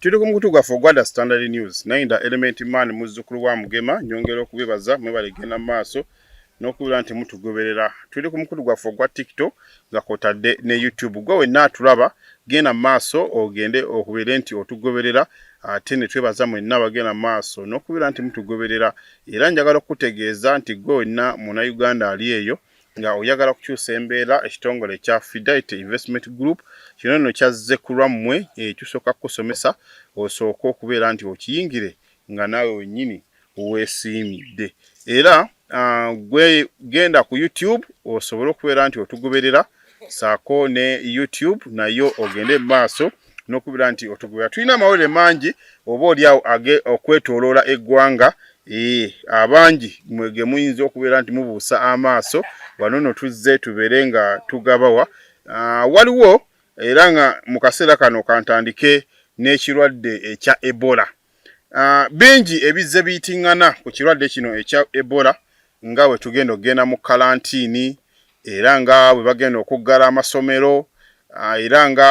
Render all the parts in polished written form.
Tuli ku mukutu gwaffe ogwa The Standard News naye nda Element Man muzzukulu wa Mugema nyongera okubebaza mwebale genda mu maaso n'okubeera nti mutugoberera. Tuli ku mukutu gwaffe ogwa TikTok nga kwotadde ne YouTube. Gwe wenna atulaba genda mu maaso ogende okubeere nti otugoberera ate ne twebaza mwenna abagenda mu maaso n'okubeera nti mutugoberera era njagala okukutegeeza nti gwe wenna Munnayuganda ali eyo nga oyagala kukyusa embeera ekitongole ekya Fidelity Investment Group kino nno kyazze ku lwammwe ekisooka kukusomesa osooke okubeera nti okiyingire nga naawe wennyini weesiimidde era gwe genda ku YouTube osobole okubeera nti otugoberera saako ne YouTube nayo ogende mu maaso n'okubeera nti otugoberera. Tulina amawulire mangi oba oli awo okwetooloola eggwanga abangi mwe ge muyinza okubeera nti mubuusa amaaso wano no tuzze tubeere nga tugabawa. Waliwo era nga mu kaseera kano kantandike n'ekirwadde ekya Ebola. Bingi ebizze biyitingana ku kirwadde kino ekya Ebola nga bwe tugenda okugenda mu kalantiini era nga bwe bagenda okuggala amasomero era nga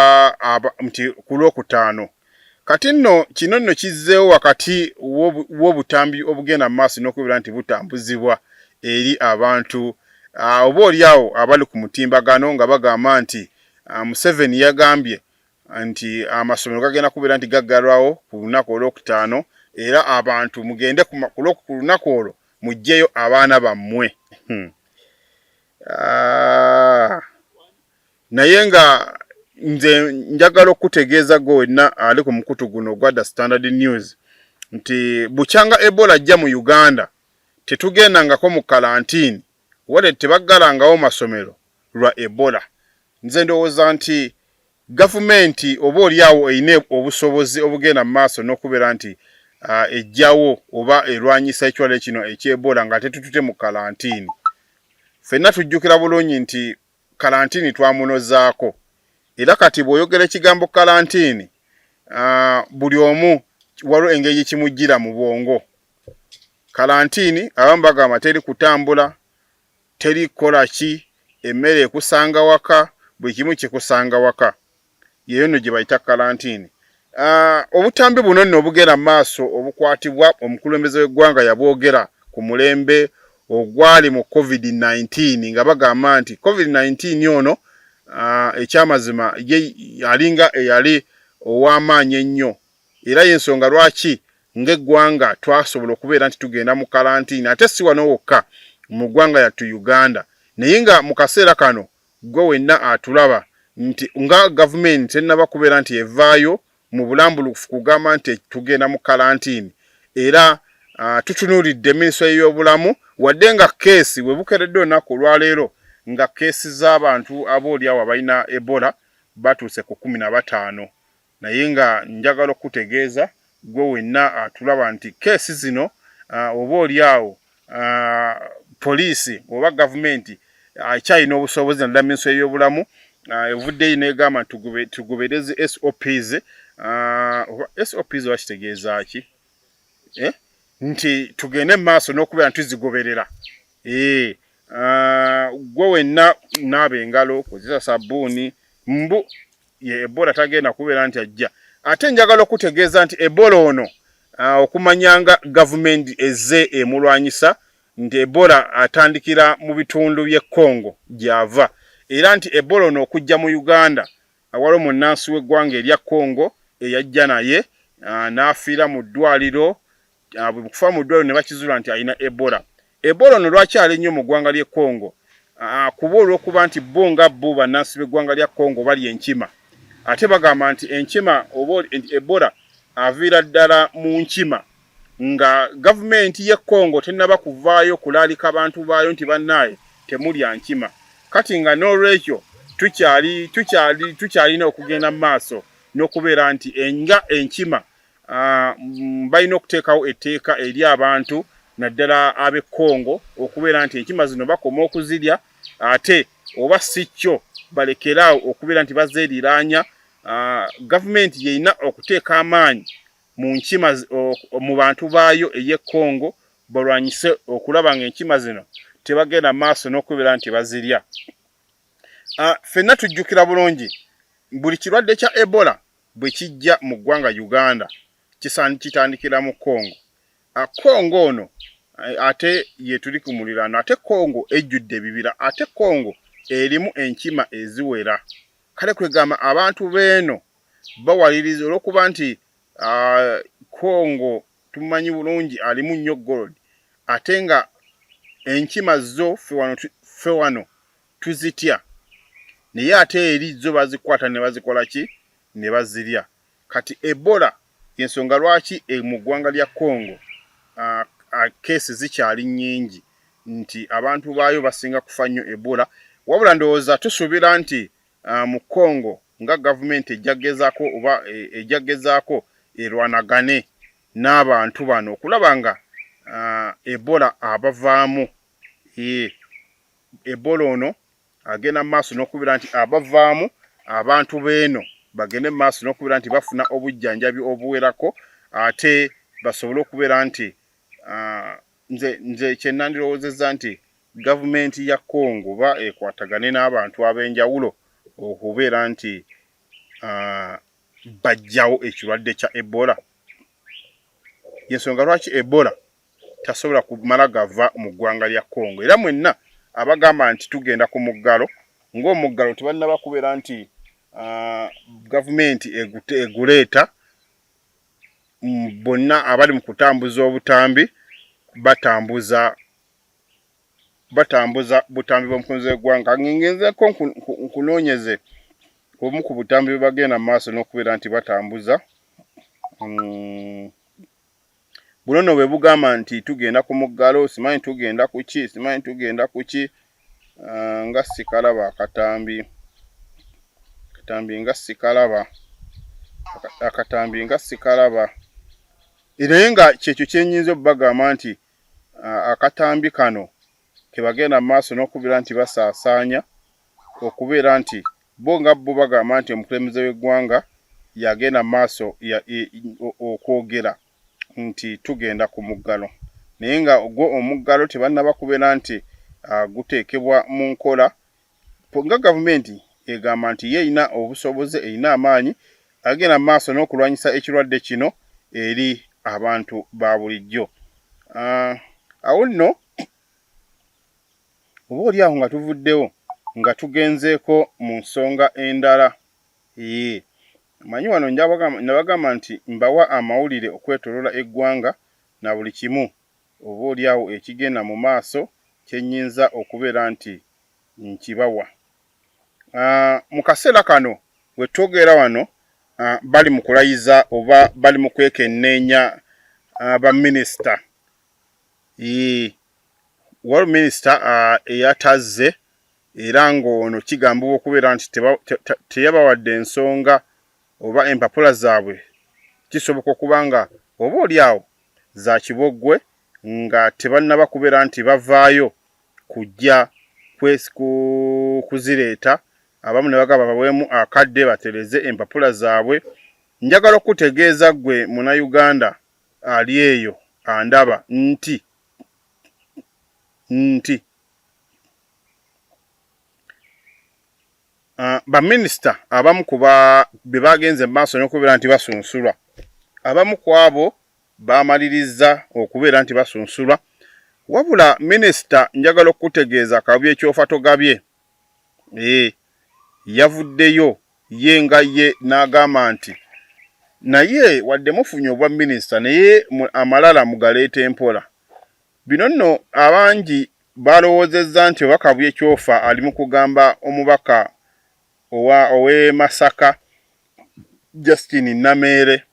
nti ku Lwokutaano. Kati nno kino nno kizzeewo wakati w'obutambi obugenda mu maaso n'okubeera nti butambuzibwa eri abantu oba oli awo abali ku mutimbagano nga bagamba nti Museveni yagambye nti amasomero gagenda kubeera nti gaggalwawo ku lunaku olwokutaano era abantu mugende ku lunaku olwo muggyeyo abaana bammwe. Naye nga nze njagala okukutegeeza gwe wenna ali ku mukutu guno ogwa The Standard News nti bukyanga Ebola ajja mu Uganda tetugendangako mu kalantiini wadde tebaggalangawo masomero lwa Ebola. Nze ndowooza nti gavumenti oba oli awo erina obusobozi obugenda mu maaso n'okubeera nti ejjawo oba erwanyisa ekirwadde kino eky'Ebola nga tetutute mu kalantiini. Ffenna tujjukira bulungi nti kalantiini twamunozaako era kati bw'oyogera ekigambo kalantiini buli omu waliwo engeri gye kimujjira mu bwongo. Kalantiini abamu bagamba teri kutambula, teri kukola ki, emmere ekusanga waka, buli kimu kikusanga waka. Yeyo nno gye bayita kalantiini. Obutambi buno nno obugenda mu maaso obukwatibwa omukulembeze w'eggwanga yabwogera ku mulembe ogwali mu COVID-19 nga bagamba nti COVID-19 ono ekyamazima ye alinga eyali ow'amaanyi ennyo era y'ensonga lwaki ng'eggwanga twasobola okubeera nti tugenda mu kalantiini ate si wano wokka mu ggwanga yattu Uganda naye nga mu kaseera kano ggwe wenna atulaba nti nga gavumenti tennaba kubeera nti evaayo mu bulambulukufu kugamba nti tugenda mu kalantiini era tutunuulidde minisitule y'ebyobulamu wadde nga keesi we bukeredde olunaku olwaleero nga keesi z'abantu aboolyawo abalina Ebola batuuse ku 15 naye nga njagala okukutegeeza ggwe wenna atulaba nti keesi zino oba oli awo poliisi oba gavumenti ekyalina obusobozi naddala minisitule y'ebyobulamu evuddeyo n'egamba nti tugobereze SOPs. Oba SOPs oba kitegeeza ki? Nti tugende mu maaso n'okubeera nti tuzigoberera. Ggwe wenna naaba engalo, kozesa sabbuuni, mbu ye Ebola tagenda kubeera nti ajja. Ate njagala okutegeeza nti Ebola ono okumanya nga gavumenti ezze emulwanyisa nti Ebola atandikira mu bitundu by'e Congo gy'ava era nti Ebola ono okujja mu Uganda waliwo munnansi w'eggwanga erya Congo eyajja naye n'afiira mu ddwaliro bwe kufa mu ddwaliro ne bakizuula nti alina Ebola. Ebola ono lwaki ali nnyo mu ggwanga ly'e Congo? Kuba olw'okuba nti bo nga bo bannansi b'eggwanga lya Congo balya enkima ate bagamba nti enkima oba Ebola aviira ddala mu nkima nga gavumenti y'e Congo tennaba kuvaayo kulaalika bantu baayo nti bannaaye temulya nkima kati nga n'olwekyo tukyali tukyali tukyalina okugenda mu maaso n'okubeera nti nga enkima balina okuteekawo etteeka eri abantu naddala ab'e Congo okubeera nti enkima zino bakoma okuzirya ate oba si kyo balekeraawo okubeera nti bazeeriraanya. Gavumenti y'erina okuteeka amaanyi mu nkima mu bantu baayo ey'e Congo balwanyise okulaba ng'enkima zino tebagenda maaso n'okubeera nti bazirya. Ffenna tujjukira bulungi buli kirwadde kya Ebola. bwe kijja mu ggwanga Uganda kitandikira mu Congo. Congo ono ate yetuli ku muliraano, ate Congo ejjudde ebibira, ate Congo erimu enkima eziwera. Kale kwegamba abantu b'eno bawaliriza olw'okuba nti Congo tumanyi bulungi alimu nnyo gold, ate nga enkima zo ffe wano tuzitya, naye ate eri zo bazikwata ne bazikola ki, ne bazirya. Kati Ebola y'ensonga lwaki mu ggwanga lya Congo keesi zikyali nnyingi nti abantu baayo basinga kufa nnyo Ebola. Wabula ndowooza tusuubira nti mu Congo nga gavumenti ejja gezaako oba ejja gezaako erwanagane n'abantu bano okulaba nga Ebola abavaamu. Ebola ono agenda mu maaso n'okubeera nti abavaamu, abantu b'eno bagende mu maaso n'okubeera nti bafuna obujjanjabi obuwerako, ate basobole okubeera nti nze kye nandirowoozezza nti gavumenti ya Congo oba ekwatagane n'abantu ab'enjawulo okubeera nti baggyawo ekirwadde kya Ebola. Y'ensonga lwaki Ebola tasobola kumala gava mu ggwanga lya Congo. Era mwenna abagamba nti tugenda ku muggalo, ng'omuggalo tebannaba kubeera nti gavumenti eguleeta, bonna abali mu kutambuza obutambi batambuza butambi bw'omukunzi w'eggwanga. Ngenzeko nkunoonyeze obumu ku butambi bwe bagenda mu maaso n'okubeera nti batambuza. Buno nno bwe bugamba nti tugenda ku muggalo, simanyi tugenda ku ki, simanyi tugenda ku ki, nga sikalaba akatambi, akatambi nga sikalaba, akatambi nga sikalaba. Naye nga kyekyo kye nnyinza okubagamba nti akatambi kano ke bagenda mu maaso n'okubeera nti basaasaanya okubeera nti bo nga bo bagamba nti omukulembeze w'eggwanga yagenda mu maaso okwogera nti tugenda ku muggalo, naye nga gwo omuggalo tebannaba kubeera nti guteekebwa mu nkola nga gavumenti egamba nti ye erina obusobozi, erina amaanyi agenda mu maaso n'okulwanyisa ekirwadde kino eri abantu ba bulijjo. Awo nno oba oli awo nga tuvuddewo nga tugenzeeko mu nsonga endala. Eeh, omanyi wano nabagamba nti mbawa amawulire okwetooloola eggwanga na buli kimu oba oli awo ekigenda mu maaso kye nnyinza okubeera nti nkibawa. Mu kaseera kano we twogera wano bali mu kulayiza oba bali mu kwekenneenya baminisita. Yii, waliwo minisita eyatazze era ng'ono kigambibwa okubeera nti teyabawadde ensonga oba empapula zaabwe kisoboka okuba nga oba oli awo za kiboggwe nga tebannaba kubeera nti bavaayo kujja kuzireeta, abamu ne bagamba baweemu akadde batereze empapula zaabwe. Njagala okukutegeeza ggwe Munnayuganda ali eyo andaba nti nti baminisita abamu ku be bagenze mu maaso n'okubeera nti basunsulwa, abamu ku abo baamalirizza okubeera nti basunsulwa. Wabula minisita njagala okukutegeeza Kabuye Kyofatogabye yavuddeyo ye nga ye n'agamba nti naye wadde mufunye obwa minisita naye amalala mugaleete mpola. Bino nno abangi balowoozezza nti oba Kabuye Kyofa ali mu kugamba omubaka ow'e Masaka Justine Nameere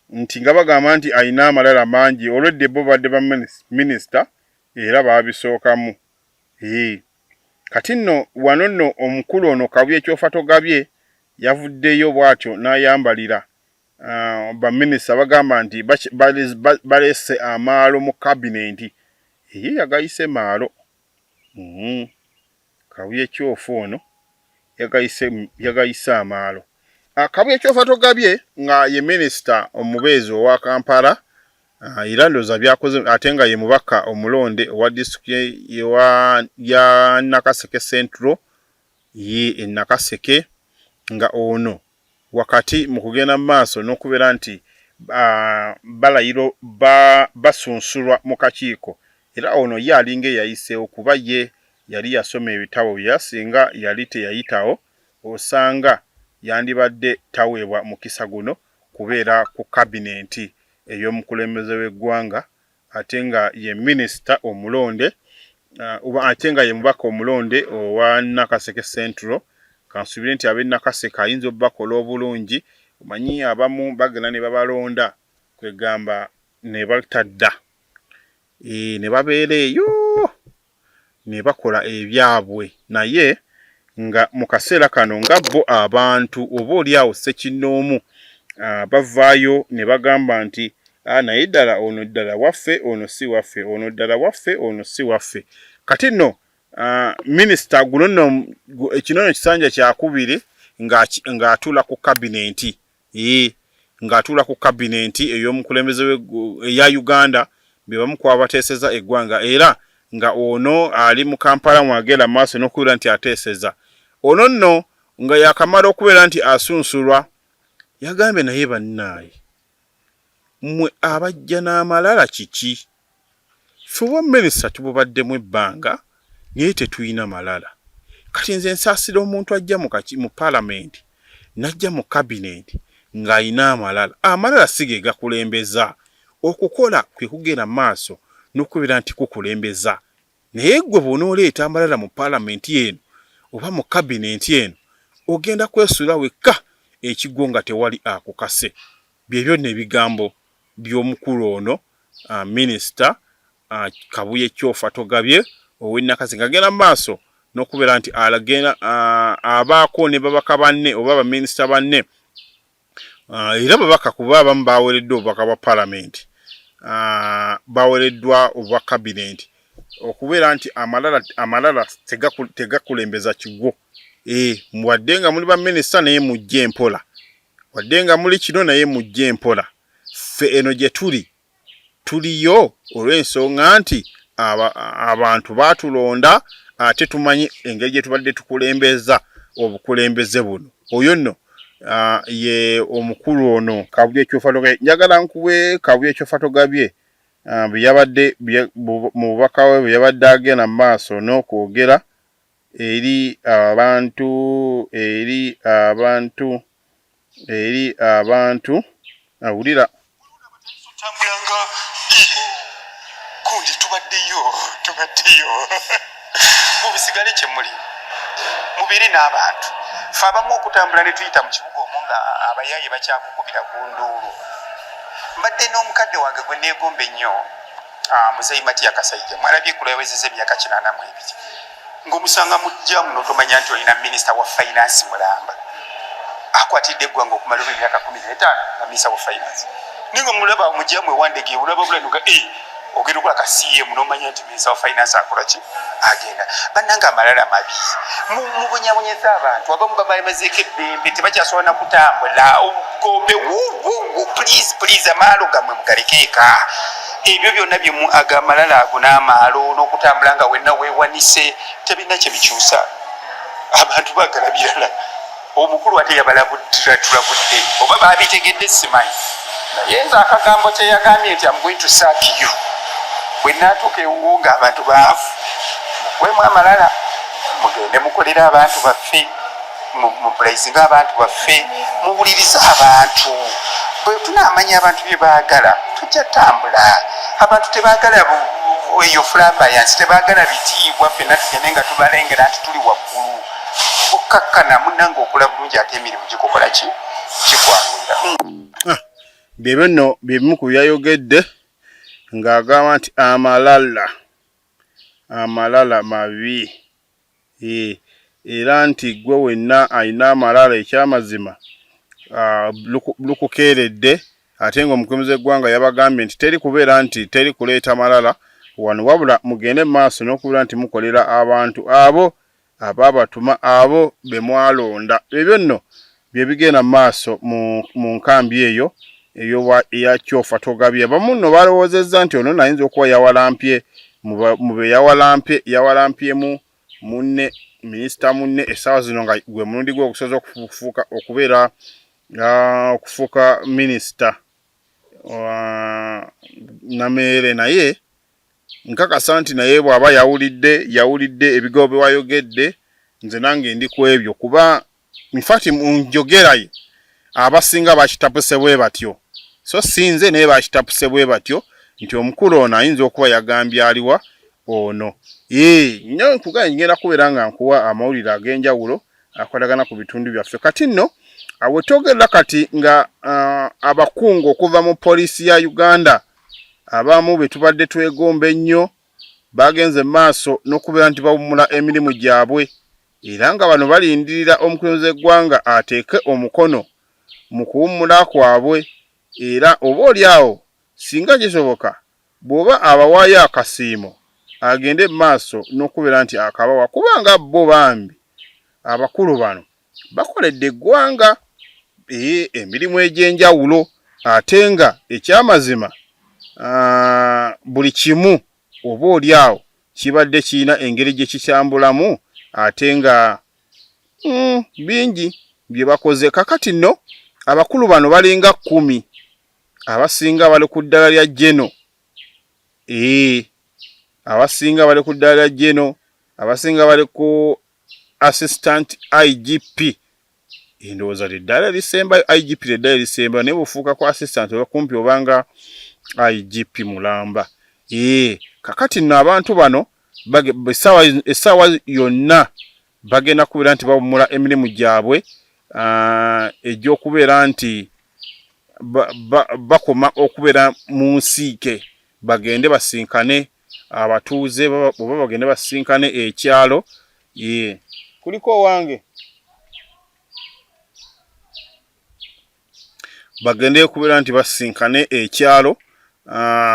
nti nga bagamba nti alina amalala mangi olwedde bo babadde ba minisita era baabisookamu. Kati nno wano nno omukulu ono Kabuye Kyofatogabye yavuddeyo bw'atyo n'ayambalira baminisita bagamba nti baleese amaalo mu kabinenti. Ye yagayise maalo. Kabuye Kyofa ono yagayise amaalo. Kabuye Kyofatogabye nga ye minisita omubeezi owa Kampala era ndowooza byakoze ate nga ye mubaka omulonde owa disitulikiti ya Nakaseke Central ye e Nakaseke nga ono Wakati mu kugenda mu maaso n'okubeera nti balayiro basunsulwa mu kakiiko era ono ye alinga eyayiseewo kuba ye yali yasoma ebitabo bye singa yali teyayitawo osanga yandibadde taweebwa mukisa guno kubeera ku kabinenti ey'omukulembeze w'eggwanga ate nga ye minisita omulonde uh, ate nga ye mubaka omulonde owa Nakaseke Central. Kansuubire nti ab'e Nakaseke ayinza obubakola obulungi. Omanyi abamu bagenda ne babalonda kwegamba ne batadda e, ne babeera eyo ne bakola ebyabwe naye nga mu kaseera kano nga bo abantu oba oli awo ssekinnoomu ah, bavaayo ne bagamba nti ah, naye ddala ono ddala waffe ono si waffe ono ddala waffe ono si waffe kati nno ah, minisita guno nno ekino nno kisanja kyakubiri ng'atuula ku kabinenti Yii, ng'atuula ku kabinenti ey'omukulembeze eya Uganda be bamu ku abateeseza eggwanga era nga ono ali mu Kampala mwagenda mu maaso n'okubeera nti ateeseza. Ono nno nga yakamala okubeera nti asunsulwa yagambye naye bannaaye mmwe abajja n'amalala kiki? Ffe obwa minisita tububaddemu ebbanga naye tetulina malala. Kati nze nsaasira omuntu ajja mu kaki mu palamenti n'ajja mu kabinenti ng'alina amalala. Amalala si ge gakulembeza. Okukola kwe kugenda mu maaso n'okubeera nti kukulembeza. Naye ggwe bw'onooleeta amalala mu palamenti eno oba mu kabinenti eno ogenda kwesuula wekka ekigwo nga tewali akukase. Byebyo nno ebigambo by'omukulu ono minisita Kabuye Kyofatogabye ow'e Nakasi ng'agenda mu maaso n'okubeera nti agenda abaako ne babaka banne oba baminisita banne era babaka kuba abamu bawereddwa obubaka bwa palamenti bawereddwa obwa kabinenti okubeera nti amalala amalala tegakulembeza kigwo eh, wadde nga muli baminisita naye mujje mpola Wadde nga muli kino naye mujje mpola. Ffe eno gye tuli tuliyo olw'ensonga nti abantu baatulonda ate tumanyi engeri gye tubadde tukulembeza obukulembeze buno. Oyo nno ye omukulu ono Kabuye Kyofatogabye. Njagala nkuwe Kabuye Kyofatogabye bye yabadde mu bubaka bwe bwe yabadde agenda mu maaso n'okwogera eri abantu eri abantu eri abantu awulira otambulanga gundi tubaddeyo tubaddeyo mubisigale kyemuli mubeere n'abantu fe abamu okutambula ne tuyita mu kibuga omwo nga abayaaye bakyakukubira ku nduulu mbadde n'omukadde wange gwe neegomba ennyo ah, muzeeyi matiya kasaija mwalabye eggulo yawezezza emyaka 82 ng'omusanga mu jjamu n'otomanya nti olina minisita wa finance mulamba akwatidde eggwanga okumala oba emyaka 15 nga minisita wa finance naye nga mulaba mu jjamu ewandege olaba bulanuga e ogenda okola ka cm n'omanya nti minisita wa finance akola ki agenda bannange amalala mabi mubonyabonyeza abantu abamu babamazeeko eddembe tebakyasobola na kutambula obugombe please please amaalo gammwe mugaleke eka ebyo byonna byemu agamalala ago n'amaalo n'okutambula nga wenna weewanise tebirina kye bikyusa abantu bagala birala Omukulu ate yabalabudratulabudde oba babitegedde simanyi naye nze akagambo kyeyagambye nti am going to sack you bwe naatuuka ewuwo nga abantu baavu mugwemu amalala mugende mukolere abantu baffe mubulaizinga abantu baffe muwulirize abantu bwe tunaamanya abantu bye baagala tujja tambula abantu tebaagala eyo flambayansi tebaagala bitiibwa ffenna tugende nga tubalengera nti tuli waggulu Bukkakkana munnange okola bulungi ate emirimu gikukola ki gikwanguyira. Ah, byebyo nno byebimu ku byayogedde ng'agamba nti amalala amalala mabi eh, era nti gwe wenna alina amalala ekyamazima ah, lukukeeredde ate ng'omukulembeze w'eggwanga yabagambye nti teri kubeera nti teri kuleeta malala wano wabula mugende mu maaso n'okubeera nti mukolera abantu abo abaabatuma abo be mwalonda. Ebyo nno bye bigenda mu maaso mu nkambi eyo eya Kyofa Togabye. Abamu nno balowoozezza nti ono nno ayinza okuba yawalampye mu be yawalampye yawalambyemu munne minisita munne essaawa zino nga gwe mulundi gwe ogusoose okufuuka okubeera Okufuuka minisita Nameere naye nkakasa nti naye bw'aba yawulidde yawulidde ebigambo bye wayogedde, nze nange ndi ku ebyo kuba infact mu njogera ye abasinga bakitapuse bwe batyo, so si nze naye bakitapuse bwe batyo nti omukulu ono ayinza okuba yagambye aliwa ono. Ee, nyo nkugambye ngenda kubeera nga nkuwa amawulire ag'enjawulo akwatagana ku bitundu byaffe. Kati nno wetwogerera kati nga abakungu okuva mu poliisi ya Uganda abamu be tubadde twegomba ennyo bagenze maaso n'okubeera nti bawummula emirimu gyabwe era nga bano balindirira omukulembeze w'eggwanga ateeke omukono mu kuwummula kwabwe era oba oli awo singa kisoboka bw'oba abawaayo akasiimo agende mu maaso n'okubeera nti akabawa kubanga bo bambi abakulu bano bakoledde eggwanga emirimu egy'enjawulo ate nga ekyamazima buli kimu oba oli awo kibadde kirina engeri gye kikyambulamu ate nga bingi bye bakoze. Kakati nno abakulu bano balinga kkumi abasinga bali ku ddala lya Geno. Ee, abasinga bali ku ddala lya Geno, abasinga bali ku assistant IGP. Endowooza lye ddala erisembayo, IGP lye ddala erisembayo, naye bw'ofuuka ku assistant oba kumpi obanga IGP mulamba. Ee, kakati nno abantu bano essaawa yonna bagenda kubeera nti bawummula emirimu gyabwe egy'okubeera nti bakoma okubeera mu nsiike bagende basinkane abatuuze oba bagende basinkane ekyalo. Ye kuliko owange bagende kubeera nti basinkane ekyalo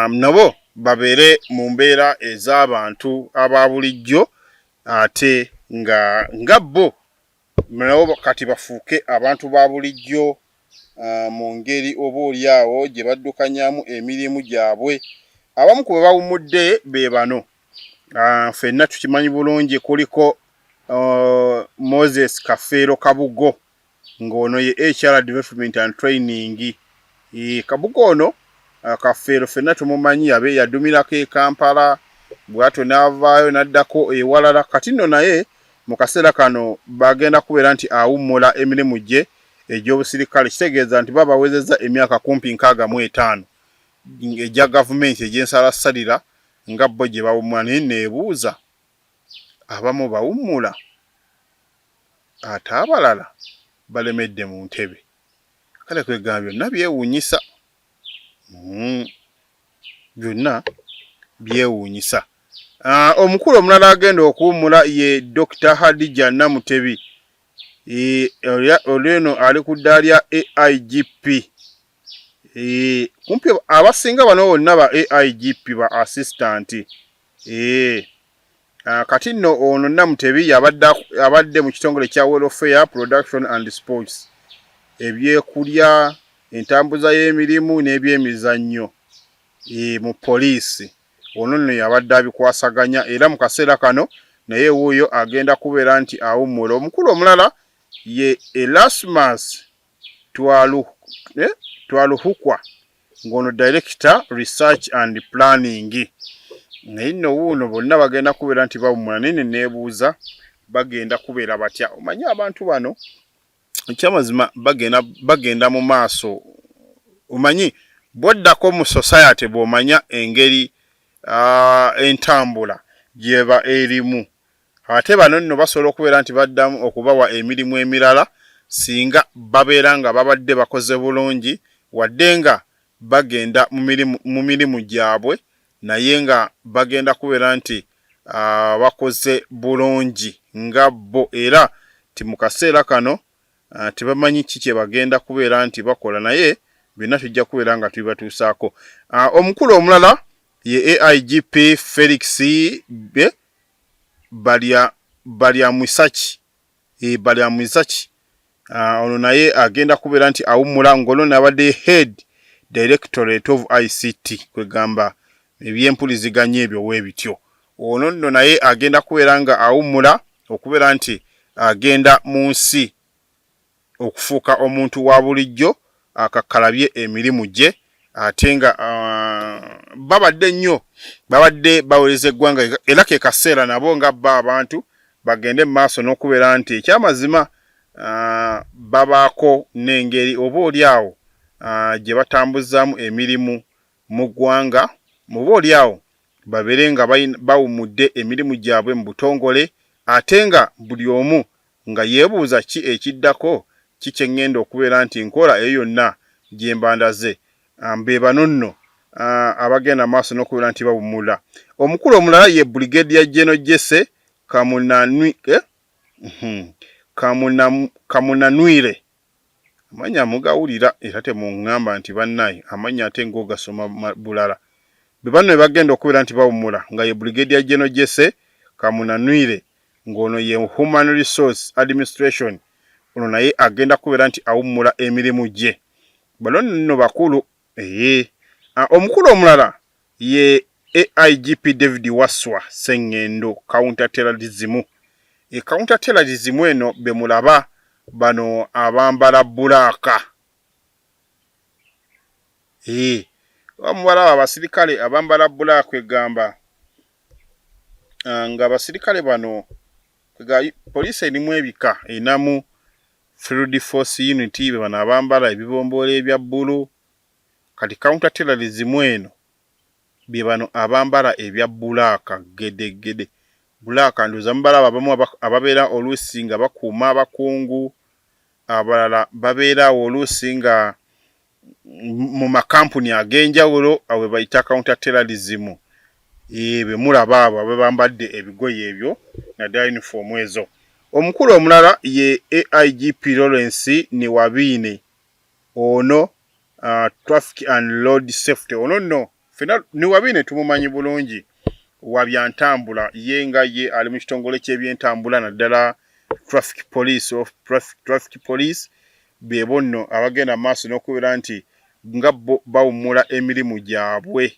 nabo babeere mu mbeera ez'abantu aba bulijjo ate nga nga bo nabo kati bafuuke abantu ba bulijjo mu ngeri oba oli awo gye baddukanyamu emirimu gyabwe. Abamu ku be bawummudde be bano, ffenna tukimanyi bulungi, kuliko Moses Kafeero Kabugo ng'ono ye HR Development and Training. Kabugo ono Kafeero ffenna tumumanyi, yabe yadumirako e Kampala bw'atyo n'avaayo n'addako ewalala. Kati nno naye mu kaseera kano bagenda kubeera nti awummula emirimu gye egy'obusirikale, kitegeeza nti baba bawezezza emyaka kumpi 65 egya gavumenti egy'ensalassalira nga bo gye bawummula. Naye neebuuza, abamu bawummula ate abalala balemedde mu ntebe. Kale kwegamba byonna byewuunyisa. Byonna byewuunyisa. Omukulu omulala agenda okuwummula ye Dokita Hadija Namutebi. Oli eno ali ku ddaala lya AIGP. Kumpi abasinga bano bonna ba AIGP ba assistant. Kati nno ono Namutebi abadde mu kitongole kya Welfare Production and Sports, ebyekulya, entambuza y'emirimu n'ebyemizannyo mu poliisi. Ono nno yabadde abikwasaganya era mu kaseera kano naye wuuyo agenda kubeera nti awummula. Omukulu omulala ye Erasmus Twaluhukwa ng'ono Director Research and Planning. Naye nno wuuno bonna bagenda kubeera nti bawummula, naye ne neebuuza bagenda kubeera batya. Omanyi abantu bano ekyamazima bagenda mu maaso, omanyi bw'oddako mu society bw'omanya engeri entambula gy'eba erimu. Ate bano nno basobola okubeera nti baddamu okubawa emirimu emirala singa babeera nga babadde bakoze bulungi wadde nga bagenda mu mirimu gyabwe naye nga bagenda kubeera nti bakoze bulungi nga bo era nti mu kaseera kano tebamanyi ki kye bagenda kubeera nti bakola, naye byonna tujja kubeera nga tubibatuusaako. Omukulu omulala ye AIGP Felix Balyamwisaki, Balyamwisaki ono naye agenda kubeera nti awummula ng'ono nabadde head Directorate of ICT, kwegamba ebyempuliziganya ebyo weebityo. Ono nno naye agenda kubeera nga awummula okubeera nti agenda mu nsi. okufuuka omuntu wa bulijjo akakkalabye emirimu gye ate nga babadde nnyo babadde bawereza eggwanga era ke kaseera nabo nga bba abantu bagende mu maaso n'okubeera nti ekyamazima babaako n'engeri oba oli awo gye batambuzaamu emirimu mu ggwanga oba oli awo babeere nga bawummudde emirimu gyabwe mu butongole ate nga buli omu nga yeebuuza ki ekiddako, ki kye ŋŋenda okubeera nti nkola eyo yonna gye mba ndaze. Be bano nno abagenda mu maaso n'okubeera nti bawummula. Omukulu omulala ye Brigadier General Jesse eh? Mhm. Kamunanwire. Amannya mugawulira era temuŋŋamba nti bannaye amannya ate ng'ogasoma bulala. Be banno be bagenda okubeera nti bawummula nga ye Brigadier General Jesse Kamunanwire ng'ono ye Human Resource Administration ono naye agenda kubeera nti awummula emirimu gye. Bano nno bakulu ee. Omukulu omulala ye AIGP David Wasswa Ssengendo Counter Terrorism. E Counter Terrorism eno be mulaba bano abambala bbulaaka. Ee, mubalaba abasirikale abambala bbulaaka egamba nga abasirikale bano poliisi erimu ebika erinamu Field Force Unit be bano abambala ebibomboolo ebya bbulu. Kati counter terrorism eno be bano abambala ebya bbulaaka ggedegede. Bbulaaka ndowooza mubalaba abamu ababeera oluusi nga bakuuma abakungu, abalala babeera awo oluusi nga mu makampuni ag'enjawulo abo be bayita counter terrorism. Eeh be mulaba abo ababambadde ebigoye ebyo naddala yunifoomu ezo. Omukulu omulala ye AIGP Lawrence Niwabiine ono uh, traffic and road safety ono nno fena Niwabiine tumumanyi bulungi wa byantambula ye nga ye ali mu kitongole ky'ebyentambula naddala traffic police of traffic, traffic police bebo nno abagenda maaso n'okubeera nti nga bo bawummula emirimu gyabwe.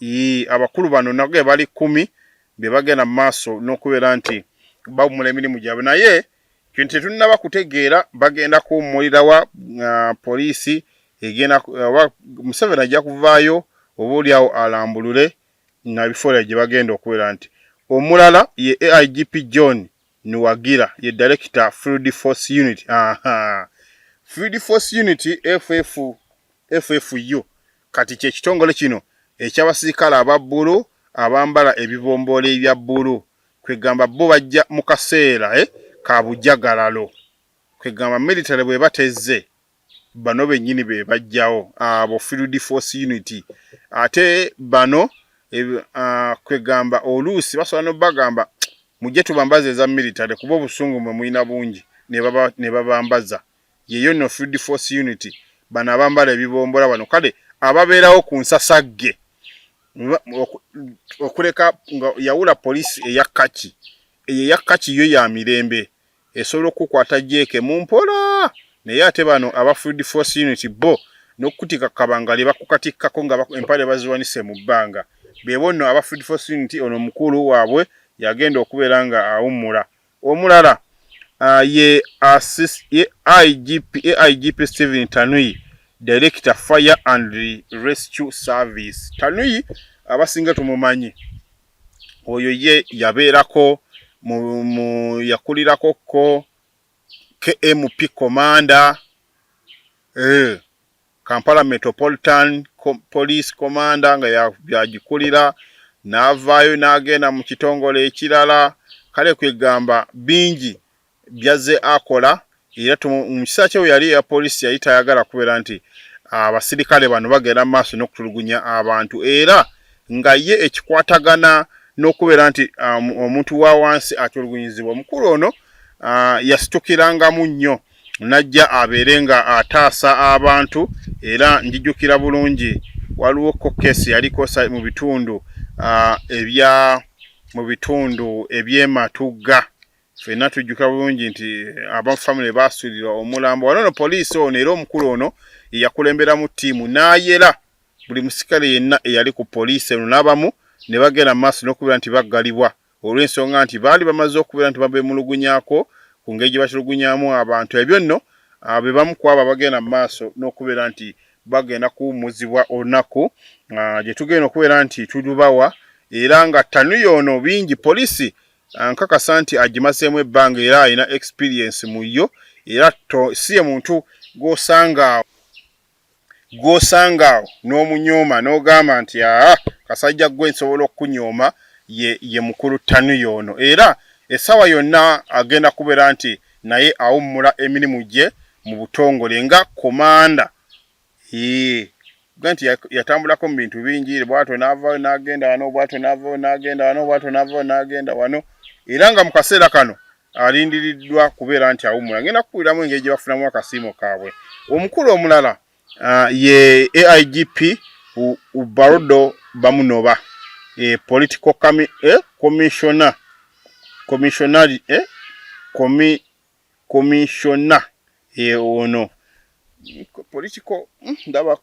Ii, Abakulu bano nage bali kkumi be bagenda mu maaso n'okubeera nti bawummula emirimu gyabwe naye kino tetunnaba kutegeera bagenda kuwummulira wa poliisi egenda oba Museveni ajja kuvaayo oba oli awo alambulule nabifo gye bagenda okubeera nti omulala ye AIGP John Nuwagira ye director Field Force Unit. Aha. Field Force Unit FF FFU Kati kye kitongole kino eky'abasirikale aba bbulu abambala ebibomboole ebya bbulu, kwegamba bo bajja mu kaseera eh, ka bujagalalo. Kwegamba military bw'eba tezze, bano bennyini be bajjawo, abo Field Force Unit. Ate bano uh, kwegamba oluusi basobola n'obagamba mujje tubambaze eza military kuba obusungu mwe mulina bungi, ne babambaza. Yeyo nno Field Force Unit, bano abambala ebibombola bano kale ababeerawo ku nsasagge okuleka nga yawula poliisi eya kaki eyo eya kaki yo ya mirembe esobola okukukwata jeeke mu mpola naye ate bano aba Field Force Unit bo n'okukutika kabangali bakukatikkako nga empale baziwanise mu bbanga bebo nno aba Field Force Unit ono omukulu waabwe yagenda okubeera nga awummula Omulala uh, ye, assist, ye IGP, AIGP Stephen Tanui, Director Fire and Rescue Service. Tanui abasinga tumumanyi oyo ye yabeerako mu, mu yakulirako ko KMP Commander eh. Kampala Metropolitan Police Commander nga yagikulira n'avaayo n'agenda mu kitongole ekirala kale kwegamba bingi byazze akola era mu kiseera kye yali eya poliisi yali tayagala kubeera nti abasirikale bano bagenda mu maaso n'okutulugunya abantu era nga ye ekikwatagana n'okubeera nti um, omuntu wa wansi atulugunyizibwa omukulu ono uh, yasitukirangamu nnyo najja abeere nga ataasa abantu era njijukira bulungi waliwo ko keesi yaliko mu bitundu uh, ebya mu bitundu ebyematugga fenna tujjuka bulungi nti aba family baasuulirwa omulambo wano no poliisi ono era omukulu ono yeyakulemberamu ttiimu n'ayera buli musikale yenna eyali ku poliisi eno n'abamu ne bagenda mu maaso n'okubeera nti baggalibwa olw'ensonga nti baali bamaze okubeera nti babemulugunyaako ku ngeri gye batulugunyamu abantu ebyo nno Be bamu ku abo abagenda mu maaso n'okubeera nti bagenda kuwummuzibwa olunaku gye tugenda okubeera nti tulubawa era nga Tanuya ono bingi poliisi nkakasa nti agimazeemu ebbanga era alina experience mu yo era si ye muntu gw'osanga awo gw'osanga awo n'omunyooma n'ogamba nti aa kasajja ggwe nsobola okukunyooma ye ye mukulu Tanuya ono era essaawa yonna agenda kubeera nti naye awummula emirimu gye mu butongole nga komanda. Ee nti yatambulako mu bintu bingi bwatyo n'avaayo n'agenda wano bwatyo n'avaayo n'agenda wano bwatyo n'avaayo n'agenda wano era nga mu kaseera kano alindiriddwa kubeera nti awummula. Ngenda kukuwuliramu engeri gye bafunamu akasiimo kaabwe. Omukulu omulala ye AIGP Ubaldo Bamunoba, political commissioner, commissioner, commissioner, ono political ndaba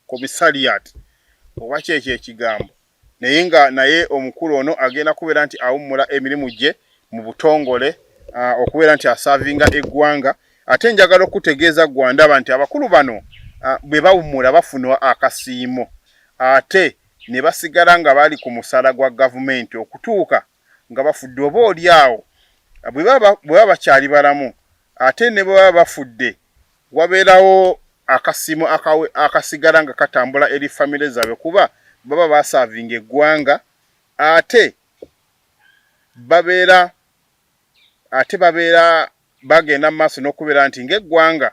commissariat oba kyekyo ekigambo, naye nga naye omukulu ono agenda kubeera nti awummula emirimu gye mu butongole okubeera nti asaavinga eggwanga. Ate njagala okutegeeza gwandaba nti abakulu bano bwe bawummula bafuna akasiimo ate ne basigala nga bali ku musaala gwa gavumenti okutuuka nga bafudde, oba oli awo bwe baba bakyali balamu, ate ne bwe baba bafudde wabeerawo akasiimo akasigala nga katambula eri famire zaabwe kuba baba basaavinga eggwanga ate babeera bagenda mu maaso n'okubeera nti ng'eggwanga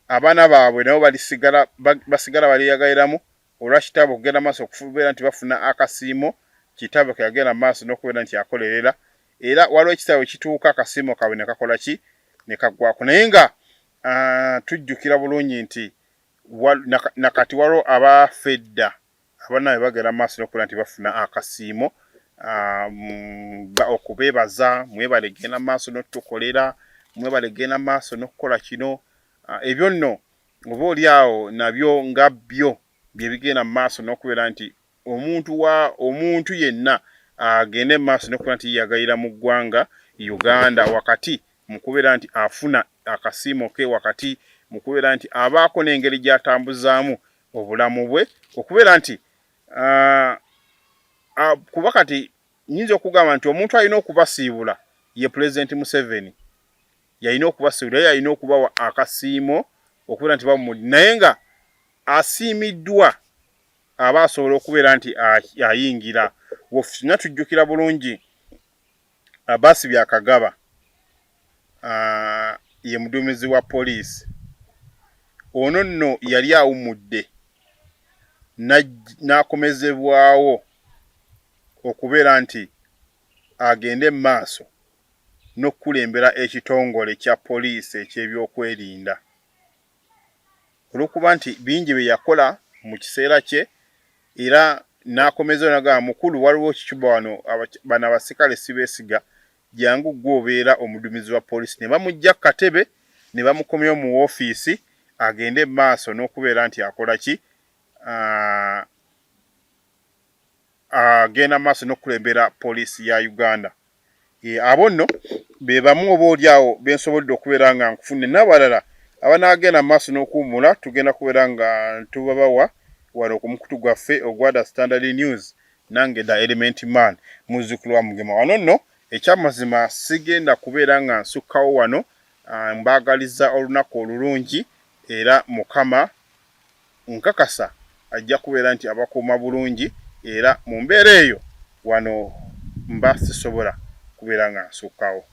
abaana baabwe nabo balisigala basigala balyeyagaliramu olwa kitaabwe okugenda maaso okubeera nti bafuna akasiimo kitaabwe ke yagenda maaso n'okubeera nti akolerera. Era waliwo ekiseera we kituuka akasiimo kaabwe ne kakola ki ne kaggwako, naye nga tujjukira bulungi nti nakati waliwo abaafa edda abannaabwe bagenda maaso n'okubeera nti bafuna akasiimo okubeebaza, mwebale genda maaso n'otukolera, mwebale genda maaso n'okukola kino. Ebyo nno oba oli awo nabyo nga byo bye bigenda mu maaso n'okubeera nti omuntu wa omuntu yenna agende mu maaso n'okubeera nti yeeyagalira mu ggwanga Uganda wakati mu kubeera nti afuna akasiimo ke, wakati mu kubeera nti abaako n'engeri gy'atambuzaamu obulamu bwe okubeera nti kuba kati nnyinza okugamba nti omuntu alina okubasiibula ye Pulezidenti Museveni, yalina okubasiibula, ye yalina okubawa akasiimo okubeera nti bawummudde, naye nga asiimiddwa aba asobola okubeera nti ayingira woofiisi. Na tujjukira bulungi Abbas Byakagaba ye muduumizi wa poliisi ono nno yali awummudde n'akomezebwawo okubeera nti agende mu maaso n'okukulembera ekitongole kya poliisi eky'ebyokwerinda olw'okuba nti bingi bye yakola mu kiseera kye era n'akomezawo n'agamba, mukulu waliwo kicuba wano bano abaserikale sibeesiga, jangu ggwe obeera omuduumizi wa poliisi. Ne bamuggya ku katebe ne bamukomyawo mu woofiisi agende mu maaso n'okubeera nti akola ki, agenda mu maaso n'okukulembera poliisi ya Uganda. Abo nno be bamu oba oli awo be nsobodde okubeera nga nkufunye, n'abalala abanaagenda mu maaso n'okuwummula tugenda kubeera nga tubabawa wano ku mukutu gwaffe ogwa The Standard News, nange The Element Man muzzukulu wa Mugema. Wano nno ekyamazima sigenda kubeera nga nsukkawo wano, mbaagaliza olunaku olulungi era Mukama nkakasa ajja kubeera nti abakuuma bulungi era mu mbeera eyo wano mba sisobola kubeera nga nsukkawo.